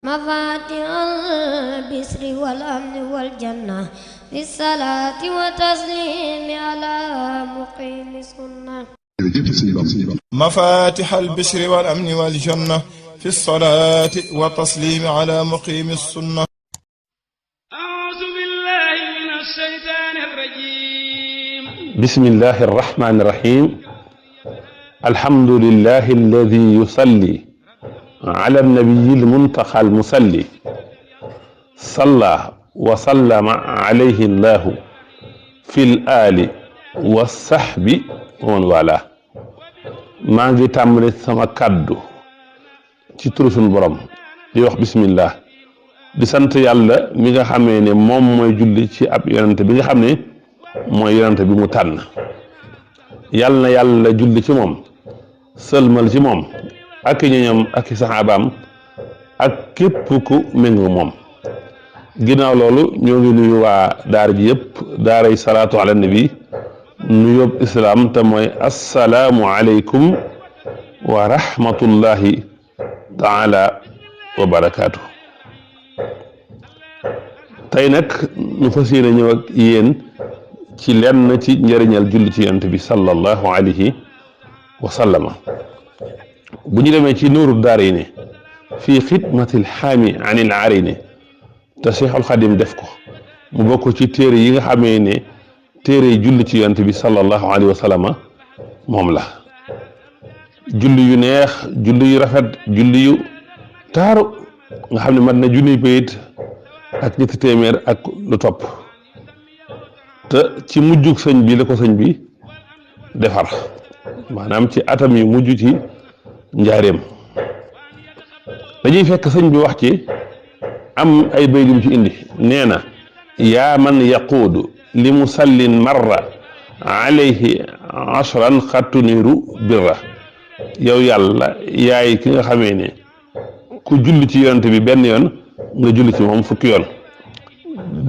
مفاتيح البشر والأمن والجنة في الصلاة وتسليم على مقيم السنة. مفاتيح البشر والأمن والجنة في الصلاة والتسليم على مقيم السنة. أعوذ بالله من الشيطان الرجيم. بسم الله الرحمن الرحيم. الحمد لله الذي يصلي على النبي المنتقى المصلي صلى وسلم عليه الله في الآل والصحب ومن والاه. maa ngi tàmbali sama kàddu ci turu sunu borom di wax bismillah di sant yàlla mi nga xamee ne moom mooy julli ci ab yonente bi nga xam ne mooy yonente bi mu tànn. yàlla na yàlla julli ci moom sëlmal ci moom ak i ñoñam ak i saxaabaam ak képp ku méngoo moom. ginnaaw loolu ñoo ngi nuyu waa daara ji yëpp daaray salaatu ala nabi nu yóbbu islaam te mooy assalaamu aleykum wa rahmatullahi taala wa barakaatu. tey nag ñu fas yéene ñëw ak yéen ci lenn ci njëriñal julli ci yonent bi sallallahu alayhi wa sallama. bu ñu demee ci nuuru daarayni fii xidmatil xaami anil aarayni te Cheikhul Xadim def ko mu bokk ci téere yi nga xamee ne téere julli ci yonent bi sallallahu alayhi wa sallama moom la. julli yu neex, julli yu rafet, julli yu taaru nga xam ne mat na junniy bayit ak ñetti téeméer ak lu topp te ci mujjug sëñ bi la ko sëñ bi defar maanaam ci atam yu mujj ci njaareem. dañuy fekk sëñ bi wax ci am ay bayit yu ci indi nee na yaa man yaquudu li musallin marra alayhi ashran xattuniru birra. yow yàlla yaay ki nga xamee ne ku julli ci yonent bi benn yoon nga julli ci moom fukki yoon.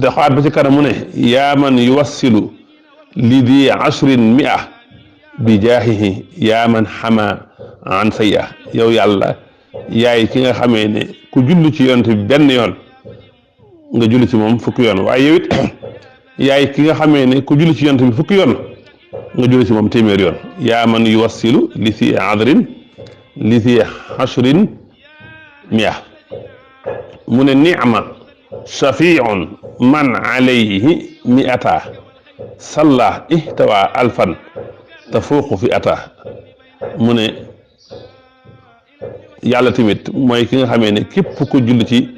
daxaat ba ci kanam mu ne yaa man yuwassilu li di ashrin mia bi jaahihi yaa man xama an sayya. yow yàlla yaay ki nga xamee ne ku julli ci yonent bi benn yoon nga julli ci moom fukki yoon waaye yow it yaay ki nga xamee ne ku julli ci yonent bi fukki yoon nga julli ci moom téeméer yoon. yaa man yuwassilu li si adrin li si ashrin mia. mu ne nicma shafiun man alayhi miata salla ihtawa alfan tafuuqu fi ata. mu ne yàlla tamit mooy ki nga xamee ne képp ku julli ci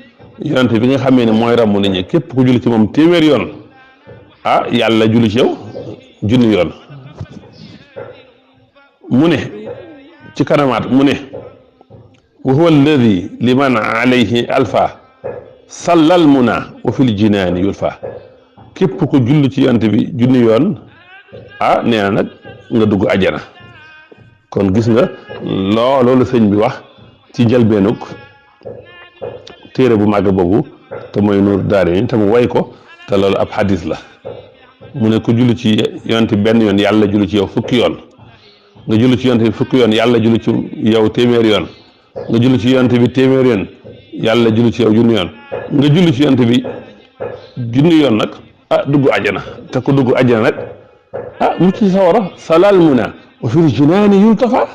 yonent bi nga xamee ne mooy ramu nit ñi képp ku julli ci moom téeméer yoon ah yàlla julli ci yow junni yoon. mu ne ci kanamaat mu ne wa huwa alladi liman alayhi alfa sallal muna wa fil jinaani yulfa. képp ku julli ci yonent bi junni yoon ah nee na nag nga dugg ajana. kon gis nga loolu sëñ bi wax ci njëlbeenug téere bu màgg boobu te mooy Nuuru Daarayni te mu way ko te loolu ab hadis la. mu ne ku julli ci yonent bi benn yoon yàlla julli ci yow fukki yoon nga julli ci yonent bi fukki yoon yàlla julli ci yow téeméer yoon nga julli ci yonent bi téeméer yoon yàlla julli ci yow junni yoon nga julli ci yonent bi junni yoon nag ah dugg ajana. te ku dugg ajana nag ah mu ci sawara salal muna wa fil jinaani yultafa.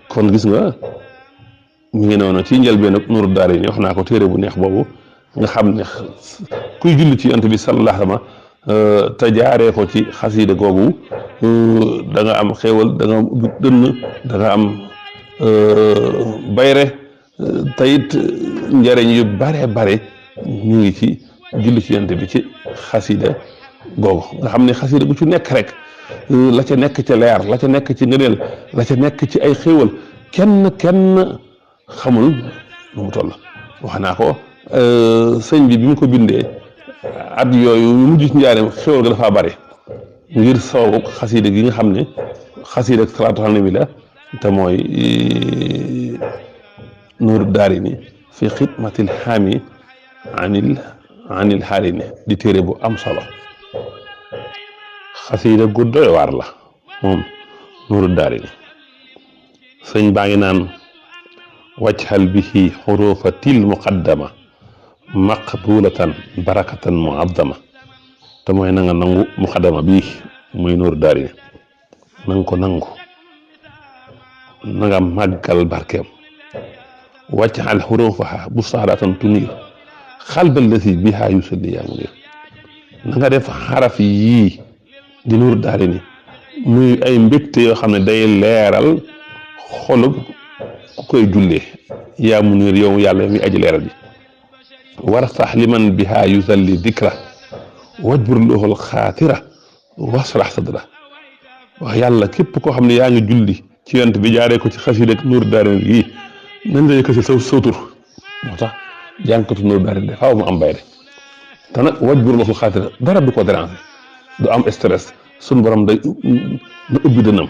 kon gis nga mu ngi noonu ci njëlbeen ak Nuuru Daarayni wax naa ko téere bu neex boobu nga xam ne kuy julli ci yonent bi sallallahu alayhi wa sallam te jaaree ko ci xasiida googu da nga am xéewal, da nga am ubbi dënn, da nga am bayre te it njëriñ yu bare bare ñu ngi ci julli ci yonent bi ci xasiida googu nga xam ne xasiida gu ci nekk rek la ca nekk ca leer, la ca nekk ci ngëneel, la ca nekk ci ay xéewal kenn xamul lu mu toll. wax naa ko sëñ bi mu ko bindee at yooyu ñu mujj ci njaareem xéwal ga dafa bari ngir sababu xasiida gi nga xam ne xasiida ak salaatu ala nabi la te mooy Nuuru Daarayni fi xidmatil xaami anil xaarini di téere bu am solo. xasiida gu doy waar la moom Nuuru Daarayni. sëñ baa ngi naan wajhal bihi xurufa til muqaddama maqbulatan barakatan muazzama te mooy na nga nangu muqaddama bii muy Nuuru Daarayni na nga ko nangu na nga màggal barkeem wajhal xurufaha busaaratan tunir xalbal lati biha yusalli yaa munir na nga def xaraf yii di Nuuru Daarayni muy ay mbégte yoo xam ne day leeral xolub ku koy jullee yaa munir yow yàlla mi aji leeral ji warfax liman biha yusalli dikra wajbur lohul xaatira wasrax sadra wax yàlla képp koo xam ne yaa ngi julli ci yonent bi jaaree ko ci xasida ak Nuuru Daarayni yi nañ la yëkkati sa tur moo tax jànkatu Nuuru Daarayni de faaw mu am bay de te nag wajbur lohul xaatira dara du ko déranger du am stress suñ borom day na ubbi dënam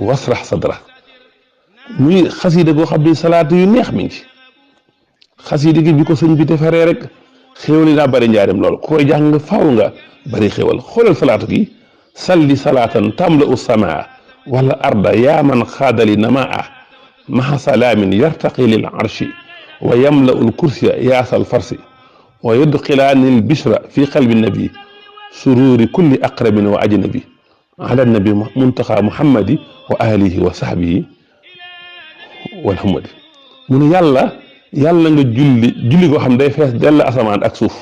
wasrax sadra muy xasida goo xam ne salaatu yu neex mi ngi ci xasida gi bi ko sëñ bi defaree rek xéwal yi daa bëri njaarim lool koy jàng faaw nga bëri xéwal xoolal salaatu gi salli salaatan tamla u samaa wala arda yaa man xaadali namaa maha salaamin yartaqi lil arshi wa yamla ul kursiya yaasal farsi wa yudxilaani l bishra fi qalbi nabi sururi kulli aqrabin wa ajnabi ala nabi muntaxa muhammadi wa alihi wa sahbihi walhamadi mu ne yàlla nga julli goo xam day fees dell asamaan ak suuf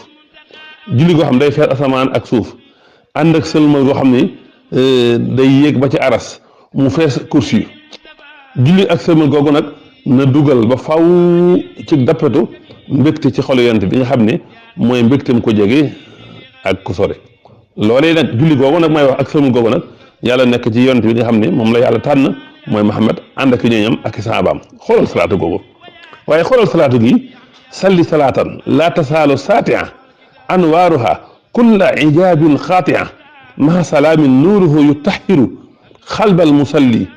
julli goo xam day fees asamaan ak suuf ànd ak sëlmal goo xam ne day yéeg ba ci aras mu fees kursi julli ak sëlmal googu nag na dugal ba faw ci dappetu mbégte ci xolu yonent bi nga xam ne mooy mbégte mu ko jege ak ku sore loolee nag julli googu nag may wax ak sëlmal googu nag yàlla nekk ci yonent bi nga xam ne moom la yàlla tànn mooy Muhammad ànd ak ñooñam ak i saabaam xoolal salaatu googu waaye xoolal salaatu gi salli salaatan laa tasaalu saatia anwaaruha kulla ijaabin xaatia maha salaamin nuuruhu yutahiru xalbal musalli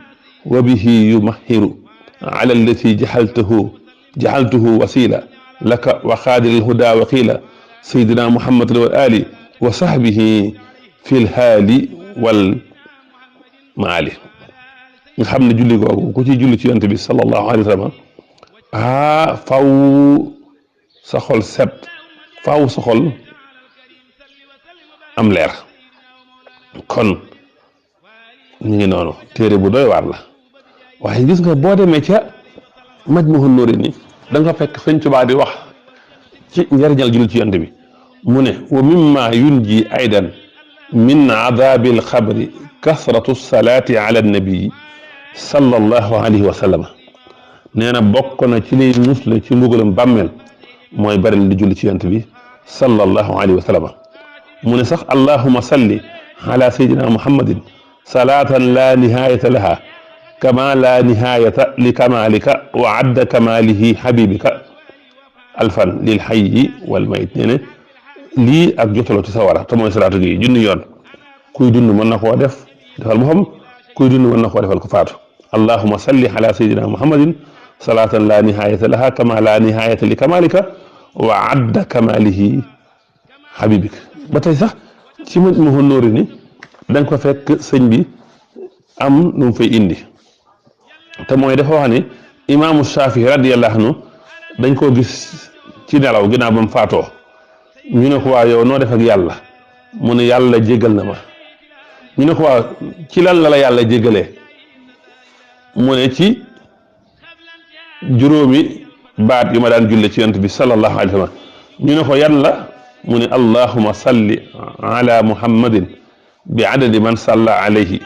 wa bihi yumahiru ala allati jaxaltuhu wasila laka wa xaadiril huda wa qiila sayyidina muhammadin wal ali wa sahbihi fil haali wal maali nga xam ne julli googu ku ci julli ci yonent bi sallallahu alayhi wa sallam faw sa xol set faw sa xol am leer kon ñu ngi noonu téere bu doy waar la waaye gis nga boo demee ca Majmuhun Nurayni da nga fekk Sëñ Tuubaa di wax ci njariñal julli ci yonent bi mu ne wa mimma yunji aydan min adabil xabri kasratu salaati ala nabii sallallahu alayhi wa sallam nee na bokk na ci liy musle ci mbugalam bàmmeel mooy bari li julli ci yonent bi sallallahu alayhi wa sallam mu ne sax allahuma salli ala sayyidina muhammadin salaatan la nihayata laha kama la nihayata li kamalika wa adda kamalihi habibika alfan lil hayyi wal mayit nee ne lii ak jotaloo ci sawara te mooy salaatu gi junni yoon kuy dund mën na koo def defal mu xam kuy dund mën na koo defal ko faatu allahuma salli ala sayyidina muhammadin salaatan la nihayata laha kama la nihayata li kamalika wa adda kamalihi habibika ba tey sax ci Majmuhun Nurayni da nga ko fekk sëñ bi am nu mu fay indi te mooy dafa wax ne imaamu Shaafi radiyallahu anhu dañ koo gis ci nelaw ginnaaw ba mu faatoo ñu ne ko waa yow noo def ak yàlla mu ne yàlla jéggal na ma ñu ne ko waa ci lan la yàlla jéggalee mu ne ci juróomi baat yu ma daan julle ci yonent bi sallallahu alayhi wa sallam ñu ne ko yan la mu ne allahuma salli ala muhammadin bi adadi man salla alayhi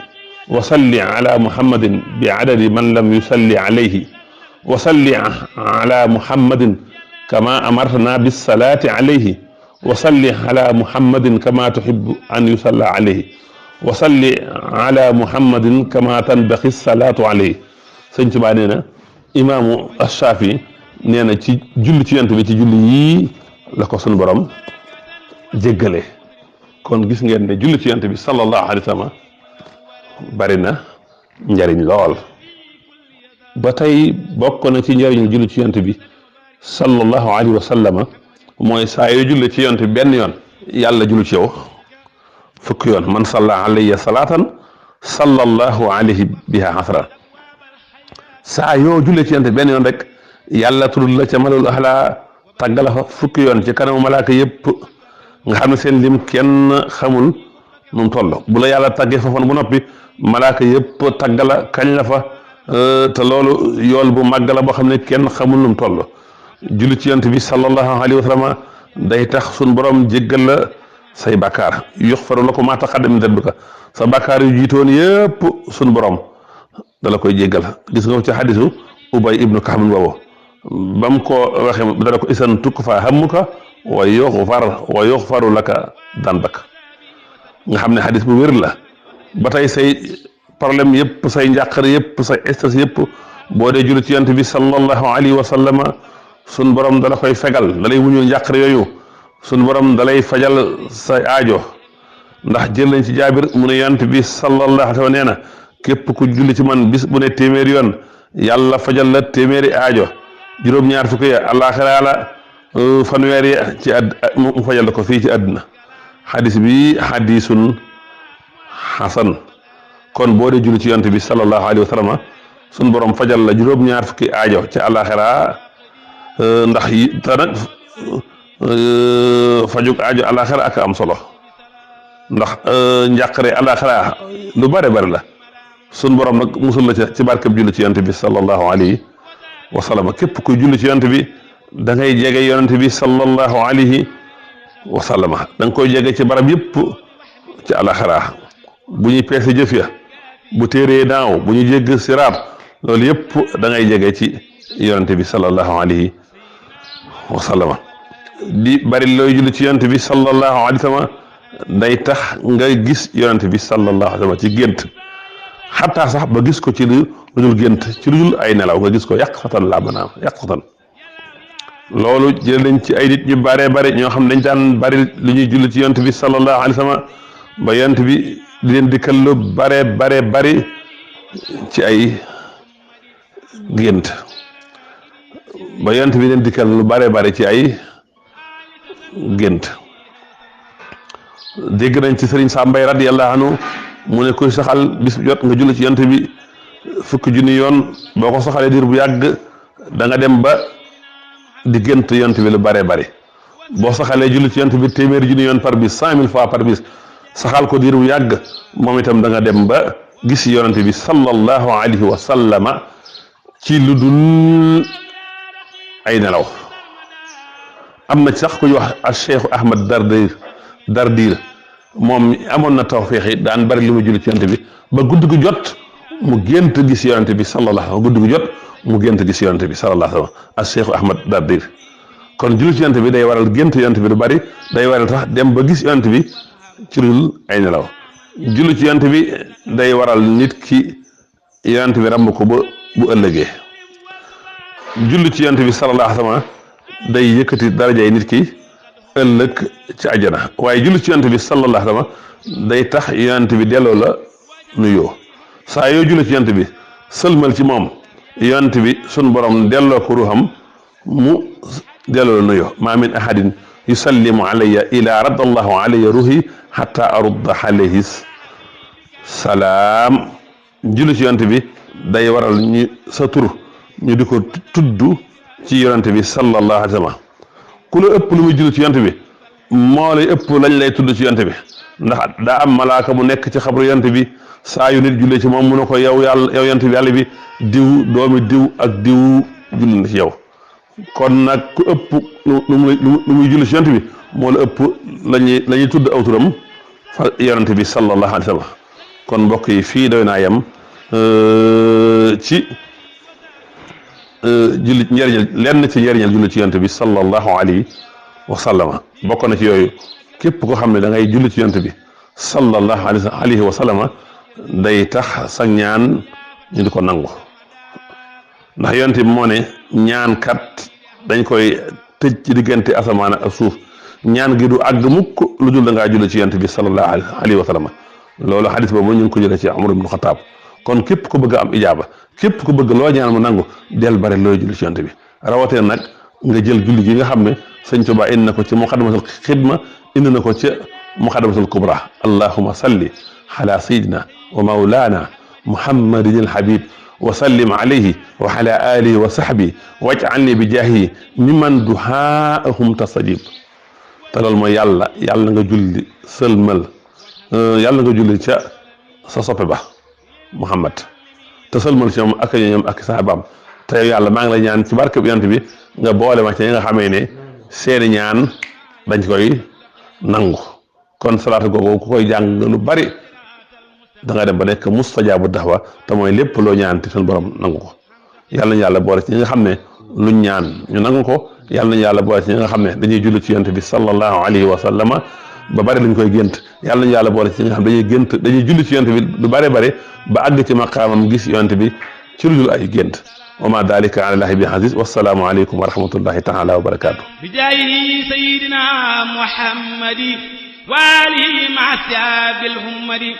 wa salli ala muhammadin bi adadi man lam yusalli alayhi wa salli ala muhammadin kama amartana bissalati alayhi wa salli ala muhammadin kama tuhibbu an yusalla alayhi wa salli ala muhammadin kama tanbaxi salaatu alayhi sëñ Tuubaa nee na imaamu Shaafi nee na ci julli ci yonent bi ci julli yii la ko sunu borom jéggale kon gis ngeen ne julli ci yonent bi sallallahu alayhi wa sallam bari na njariñ lool ba tey bokk na ci njariñu julli ci yonent bi sallallahu alayhi wa sallam mooy saa yoo julli ci yonent bi benn yoon yàlla julli ci yow fukki yoon man salla alayya salaatan sallallahu alayhi biha hasran saa yoo julli ci yonent bi benn yoon rek yàlla tudd la ca malul ahla tàggala fa fukki yoon ci kanamu malaaka yëpp nga xam ne seen lim kenn xamul nu mu toll bu la yàlla tàggee fa fan bu noppi malaaka yëpp tàggala kañ la fa te loolu yool bu màgg la boo xam ne kenn xamul nu mu toll julli ci yonent bi sallallahu alayhi wa sallam day tax suñ borom jéggal la say bàkkaar yuxfaru lakum maa taqaddama min dambika sa bàkkaar yu jiitoon yëpp suñ borom dala koy jéggal gis nga ko ci xadisu Ubay ibnu Kaab boobu ba mu ko waxee dala ko isan tukk fa hammuka wa yuxfaru laka danbak nga xam ne xadis bu wér la ba tey say problème yëpp say njàqar yëpp say stress yëpp boo dee julli ci yonent bi sallallahu alayhi wa sallama sun borom dala koy fegal dalay wuñul njàqar yooyu sun borom dalay fajal say aajo ndax jël nañ ci jaabir mu ne yonent bi sallallahu alayhi wa sallam nee na képp ku julli ci man bis bu ne téeméeri yoon yàlla fajal la téeméeri aajo juróom-ñaar fukki ya àllaaxira la fanweeri ci mu fajal la ko fii ci àdduna xadis bi xadisun xasan kon boo dee julli ci yonent bi sallallahu alayhi wa sallam sun borom fajal la juróom-ñaar fukki aajo ci àllaaxira ndax yi te nag fajug aajo àllaaxira ak am solo ndax njàqare àllaaxira lu bare bare la sun borom nag musul la ci barkeb julli ci yonent bi sallallahu alayhi wa sallam képp kuy julli ci yonent bi da ngay jege yonent bi sallallahu alayhi wa sallam da nga koy jege ci barab yëpp ci àllaaxira bu ñuy peese jëf ya bu téeree daaw bu ñu jégg siraat loolu yëpp da ngay jege ci yonent bi sallallahu alayhi wa sallam di bari looy julli ci yonent bi sallallahu alayhi wa sallam day tax nga gis yonent bi sallallahu alayhi wa sallam ci gént xataa sax ba gis ko ci lu dul gént ci lu dul ay nelaw nga gis ko yàqatan laa manaam yàqatan loolu jël nañ ci ay nit ñu bare bare ñoo xam dañ daan bari lu ñuy julli ci yonent bi sallallahu alayhi wa sallam ba yonent bi di leen dikkal lu bare bare bari ci ay gént ba yonent bi leen dikkal lu bare bare ci ay gént dégg nañ ci sëriñ Sambay radiyallahu anhu mu ne kuy saxal bis jot nga julli ci yonent bi fukki junni yoon boo ko saxalee diir bu yàgg da nga dem ba di gént yonent bi lu bare bare boo saxalee julli ci yonent bi téeméeri junni yoon par bis 100 000 fois par bis saxal ko diir bu yàgg moom itam da nga dem ba gis yonent bi sallallahu alayhi wa sallama ci lu dul ay nelaw am na sax ku ñuy wax al Cheikh Ahmad Dardir moom amoon na tawféex yi daan bari li mu julli ci yonent bi ba guddi gu jot mu gént gis yonent bi sallallahu guddi gu jot mu gént gis yonent bi sallallahu alayhi wa sallam al Cheikh Ahmad Dardir kon julli ci yonent bi day waral gént yonent bi lu bari day waral sax dem ba gis yonent bi ci lu dul ay nelaw julli ci yonent bi day waral nit ki yonent bi ràmm ko ba bu ëllëgee julli ci yonent bi sallallahu alayhi wa sallam day yëkkati darajay nit ki ëllëg ci àjjana waaye julli ci yonent bi sallallahu alayhi wa sallam day tax yonent bi delloo la nuyoo saa yoo julli ci yonent bi sëlmal ci moom yonent bi sun borom delloo ko ruuxam mu delloo la nuyoo maa min ahadin yusallimu alayya ila raddallahu alayya ruuhi hatta arudda alayhi salaam julli ci yonent bi day waral ñu sa tur ñu di ko tudd ci yonent bi sallallahu alayhi wa sallam ku la ëpp lu muy julli ci yonent bi moo lay ëpp lañ lay tudd ci yonent bi ndax daa am malaaka mu nekk ci xabru yonent bi saa yu nit jullee ci moom mu ne ko yow yàlla yow yonent bi yàlla bi diw doomi diw ak diw julli na ci yow kon nag ku ëpp lu muy julli ci yonent bi moo la ëpp la ñuy tudd aw turam fa yonent bi sallallahu alayhi wa sallam kon mbokk yi fii doy naa yem ci julli njëriñal lenn ci njëriñal julli ci yonent bi sallallahu alayhi wa sallam bokk na ci yooyu képp koo xam ne da ngay julli ci yonent bi sallallahu alayhi wa sallam day tax sa ñaan ñu di ko nangu ndax yonent bi moo ne ñaan kat dañ koy tëj ci diggante asamaan ak suuf ñaan gi du àgg mukk lu dul da ngaa julli ci yonent bi sallallahu alayhi wa sallam loolu xadis boobu ñu ngi ko jëlee ci Umar ibn Xataab kon képp ku bëgg a am ijaaba képp ku bëgg loo ñaan mu nangu del bare looy julli ci yonent bi rawatee nag nga jël julli gi nga xam ne sëñ Tuubaa indi na ko ci muqaddamatul xidma indi na ko ci muqaddamatul kubra allahumma salli ala sayyidina wa mawlana muhammadin al habib wa sallim alayhi wa ala alihi wa sahbihi waj'alni bi jaahihi mimman duhaahum tastajib te loolu mooy yàlla nga julli sëlmal yàlla nga julli ca sa soppe ba Muhammad te sëlmal ci ñoom ak ñoom ak saabaam te yàlla maa ngi la ñaan ci barke bi yonent bi nga boole ma ci ñi nga xamee ne seeni ñaan dañ koy nangu kon salaatu googu ku koy jàng lu bari da nga dem ba nekk mustajaabu daxwa te mooy lépp loo ñaan te suñu borom nangu ko yàlla nañu yàlla boole ci ñi nga xam ne luñ ñaan ñu nangu ko yàlla nañu yàlla boole ci ñi nga xam ne dañuy julli ci yonent bi sallallahu alayhi wa sallama ba bari lañ koy gént yàlla nañu yàlla boole ci ñi nga xam dañuy julli ci yonent bi lu bare bare ba àgg ci maqaamam gis yonent bi ci lu dul ay gént wa ma dalika ala llahi bi aziz wassalaamu aleykum wa rahmatullahi taala wa barakatuh bi jaahi sayyidina muhammadi wa alihi ma saabil hummadi